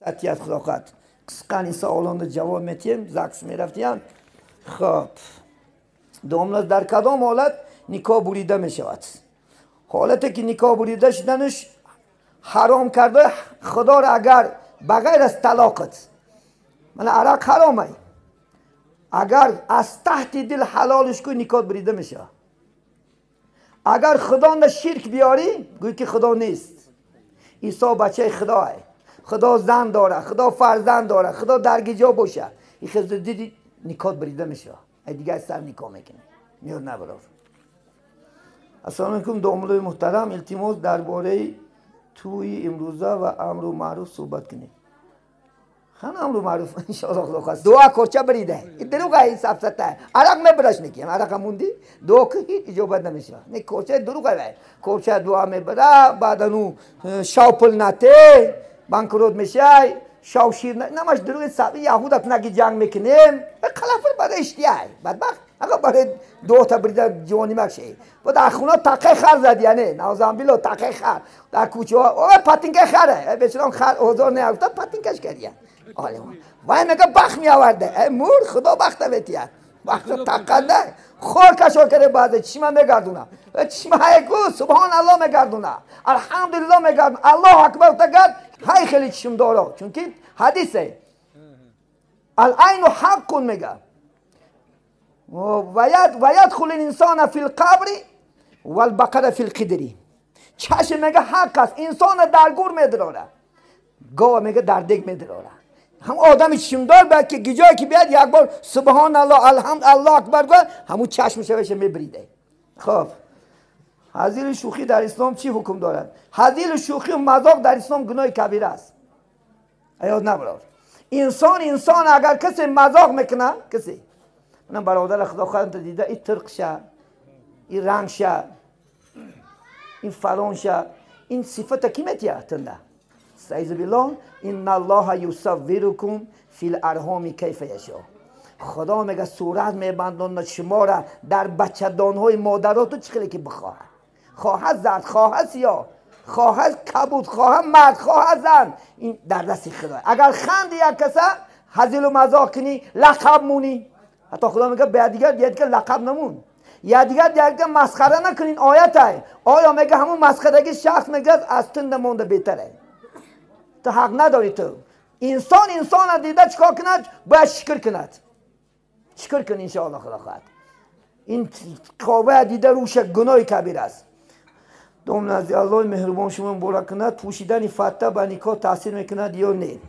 Атият худо хоҳад. Қисқан ин саволонро ҷавоб метиҳем, ЗАГС мерафтиям. Хоб. Домла дар кадом ҳолат никоҳ бурида мешавад? Ҳолате ки никоҳ бурида шуданаш ҳаром карда худоро агар ба ғайр аз талоқат. Мана арақ ҳаромай. Агар аз таҳти дил ҳалолш кун никоҳ бурида мешавад. Агар худо на ширк биёрӣ, гӯй ки худо нест. Исо бачаи худое. Худо зан дора, худо фарзанд дора, худо дар гиҷо боша. И хизр диди никоҳ бурида мешавад. Ай дигар сар никоҳ мекунӣ. Меёд набарор. Ассалому алайкум домулои муҳтарам, илтимос дар бораи тӯи имрӯза ва амру маъруф суҳбат кунед. Хан амру маъруф иншоаллоҳ худо хост. Дуо корча бирида. Ин дурӯға, ин сафсата. Арақ мебараш некиам, арақа мунди, дуо ки ҳеҷ иҷобат намешавад. Не корча дурӯға вай. Корча дуо мебара, баъдан ӯ шав пул нате, банкрот мешай, шав шир намаш дурӯғи саби яҳудак наги ҷанг мекунем. Қалафр барои иштияй. Бадбахт. Ага барои дуота бирида ҷавонимак шей. Бо дар хона тақаи хар зад, яъне наузамбило тақаи хар. Дар кӯчаҳо о патинкаи харе. Бечорам хар озор неафта патинкаш кардия. Вай мега бахт меоварда. Э мур худо бахта метиҳад. Бахта тақанда хор кашор карда баъзе чишма мегардуна. Чишма ҳайку субҳоналлоҳ мегардуна. Алҳамдулиллоҳ мегардуна. Аллоҳу акбар тагард ҳай хеле чишмдоро. Чунки ҳадисе. Ал-айну ҳаққун мега. ва ядхулу л-инсона фил қабри вал-бақара фил қидри. Чашм мега ҳақ аст, инсона дар гур медарора. Гова мега дар дег медарора. Ҳам одами чишмдор бояд ки гиҷое ки биёд як бор субҳоналлоҳ, алҳамд, аллоҳ акбар гӯяд, ҳамун чашмаша веша мебриде. Хоб. Ҳазилу шӯхӣ дар ислом чӣ ҳукм дорад? Ҳазилу шӯхӣ мазоқ дар ислом гуноҳи кабира аст. Аёд набарор. Инсон инсон агар касе мазоқ мекунад, касе манам бародари худо хоҳад дида, ин тирқша, ин рангша, ин фалонша, ин сифата ки метиҳад тunda? استعیذ بالله ان الله یصورکم فی الارحام کیف یشاء. خدا میگه صورت میبنداند شما را در بچه‌دانهای مادراتو چه خیلی که بخواهد. خواهد زرد، خواهد سیاه، خواهد کبود، خواهد مرد، خواهد زن، این در دست خدا. اگر خند یک کسه هزیل و مزاح کنی، لقب مونی. حتی خدا میگه به دیگر دیگه لقب نمون، یا دیگر دیگه مسخره نکنین. آیت های آیا میگه همون مسخرگی شخص میگه از تند مونده بهتره. تو حق نداری. تو انسان انسان دیده چیکار کند؟ باید شکر کند. شکر کن انشاءالله خدا خواهد. این قوه دیده روش گناه کبیر است. دوم نزد الله مهربان شما مبارک کند. پوشیدن فته به نکاح تاثیر میکند یا نه؟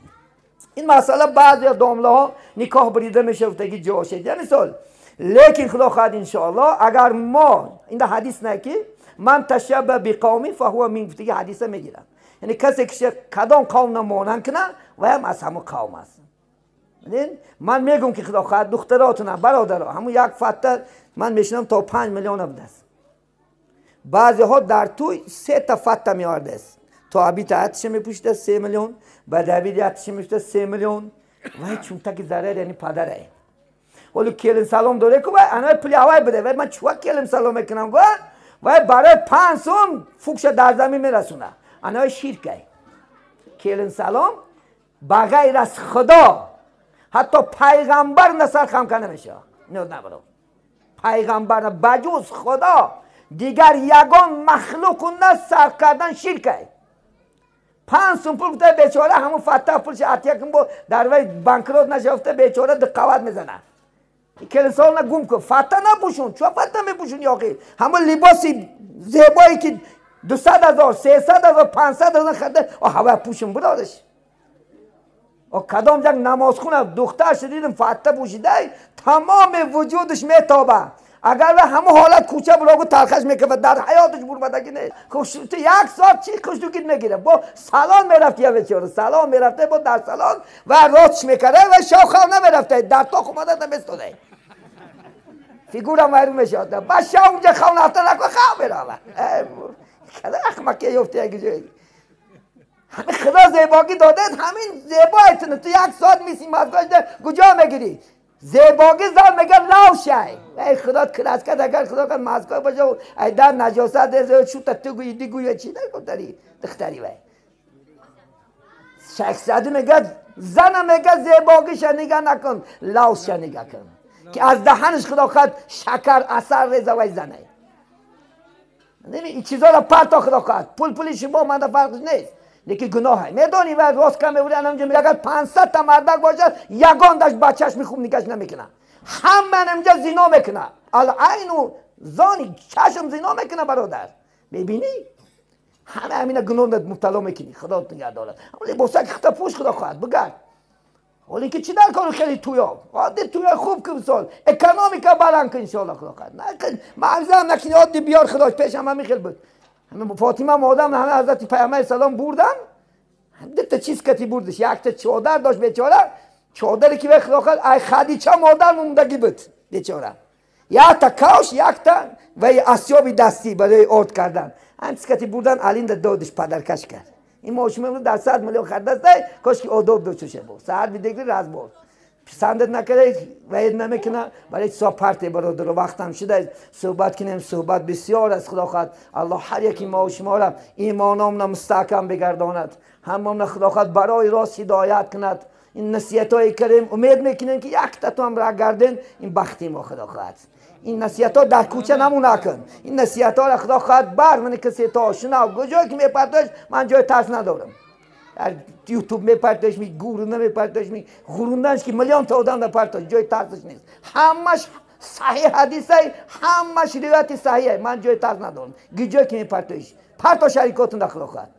این مسئله بعضی از دامله ها نکاح بریده میشه گفتگی جا شد. یعنی مثال لیکن خدا خواهد انشاءالله اگر ما این حدیث نه که من تشبه بقومی فهو من گفتگی حدیث میگیرم. یعنی کسی که کدام قوم نمانند کنه و هم از همون قوم است. من میگم که خدا خواهد دختراتون برادرها همون یک فته من میشنم تا 5 میلیون بوده است. بعضی ها در توی 3 تا فته میارده است. تا ابی عطش میپوشیده 3 میلیون، بعد ابی عطش میپوشیده 3 میلیون. وای چون تک ضرر یعنی پدره. ولی کلم سلام داره که وای انا پول هوای بده. وای من چوا کلم سلام میکنم گو؟ وای برای 5 سوم فوکش در زمین میرسونه. انا شرکه. کلم سلام بغیر از خدا حتی پیغمبر نسر خم کنه میشه. نه نبرو. پیغمبر بجز خدا دیگر یگان مخلوق نسر کردن شرکه. 5 سوم پول بوده بیچاره همون فته پولش عطیه کن با در وی بانکروت نشفته بیچاره دقوت میزنه. کلیسا نه گم کن فته نپوشون. چون فته میپوشون یاقی همون لباسی زیبایی که 200,000 300,000 500,000 خرده هوا پوشون برادش. کدام جنگ نماز خونه دخترش دیدم فته پوشیده تمام وجودش میتابه. اگر به همه حالت کوچه بلاگو تلخش میکنه در حیاتش برمدگی نه. تو یک ساعت چی خوشدوگیت میگیره. با سلام میرفت یه بیچاره سلام میرفته با در سلام و راستش میکرده و شاو خو نمیرفته در تا اومده نمیستوده. فیگورم وایرون میشد. بعد شاو اونجا خو نفته نکن خو میرفت. کده احمقی یفته یک جایی. همین خدا زیباگی داده همین زیبایتونه. تو یک ساعت میسی مزگاش کجا میگیری؟ زیباگی زن میگه لو شای. ای خدا کلاس کرد اگر خدا کرد مزگاه باشه و ای در نجاست ده شو تا تو گویی دی گویی چی نگو داری دختری وای. شیخ سعدی میگه زن میگه زیباگیش نگاه نکن، لوسش نگاه کن که از دهنش خدا خواهد شکر اثر ریزه وای زنه. این چیزا را پرتا خدا خواهد. پول پولی شما من فرقش نیست، لیکن گناه میدونی و راست کم میبوری. انم میگه اگر 500 تا مردک باشد یگان داشت بچهش میخوب نگاش نمیکنه، همه اینجا زنا میکنه. العین زانی چشم زنا میکنه برادر، میبینی همه همینا گناه مبتلا میکنی. خدا نگه دارد. ولی لباسک خطا پوش خدا خواهد بگرد. ولی که چی در کارو خیلی تویا عادی تویا خوب که مثال اکونومیکا بلند کن انشالله خدا خواهد. نه معذرم نکنی عادی بیار خداش پیش هم همین خیلی بود. همه فاطمه مادم همه حضرت پیامبر سلام بردن، دو تا چیز کتی بردش، یک تا چادر داشت بیچاره، چادری که به خدا خواهد ای خدیجه مادر موندگی بود بیچاره، یک تا کاش یک تا و اسیاب دستی برای آرد کردن، هم چیز کتی بردن. علی دادش پدرکش کرد. این ماشین در 100 میلیون خرید است، کاش که آداب داشته باشه. بود ساعت بیدگی راز بود پسندت نکرده وعید نمیکنه. برای صاحب پرت برادر وقتم شده صحبت کنیم، صحبت بسیار از خدا خواهد. الله هر یکی ما و شما را ایمانامون مستحکم بگرداند، هممون خدا خواهد برای راست هدایت کند. این نصیحت های کریم امید میکنیم که یک تا تو هم را گردن، این بختی ما خدا خواهد. این نصیحت ها در کوچه نمونه کن، این نصیحت ها را خدا خواهد بر من کسی تا آشنا کجا که میپرداش من جای ترس ندارم. در یوتیوب میپرداش می گورونه میپرداش می غروندنش که میلیون تا آدم پرداش، جای ترسش نیست. همش صحیح حدیثه، همش روایت صحیحه، من جای ترس ندارم. جای که میپرداش پرتا شریکاتون خدا خواهد.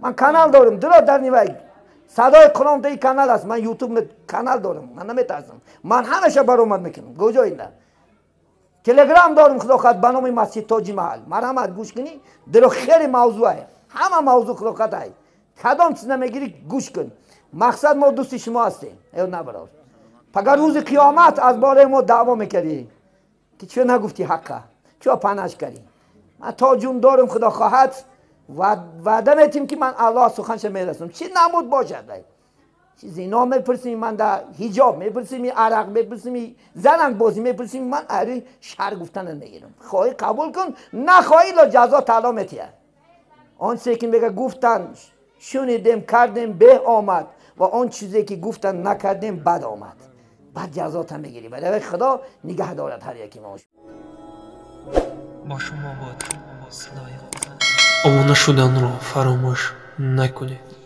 من کانال دارم درا در نیوای صدای قرآن در کانال است، من یوتیوب کانال دارم، من نمیترسم، من همیشه برآمد میکنم. کجا اینده تلگرام دارم خدا خواهد به نام مسجد تاجی محل، مرحمت گوش کنی در خیلی موضوعه، همه موضوع خدا خواهد های کدام چیز نمیگیری گوش کن. مقصد ما دوست شما هستیم ای نه برادر. پگر روز قیامت از باره ما دعوا میکردی که چرا نگفتی حقه، چرا پناش کردی. من تا جون دارم خدا خواهد وعده میتیم که من الله سخنش میرسم، چی نمود باشد. چی زنا میپرسیم من در حجاب میپرسیم، عرق میپرسیم، زنگ بازی میپرسیم، من اری شر گفتن نمیگیرم. خواهی قبول کن، نخواهی لا جزا تعالی میتیه. آن چیزی که میگه گفتن شنیدیم کردیم به آمد و آن چیزی که گفتن نکردیم بد آمد، بعد جزا تا میگیری. ولی خدا نگه دارد هر یکی ما. با شما بود صدای обуна шуданро фаромӯш накунед.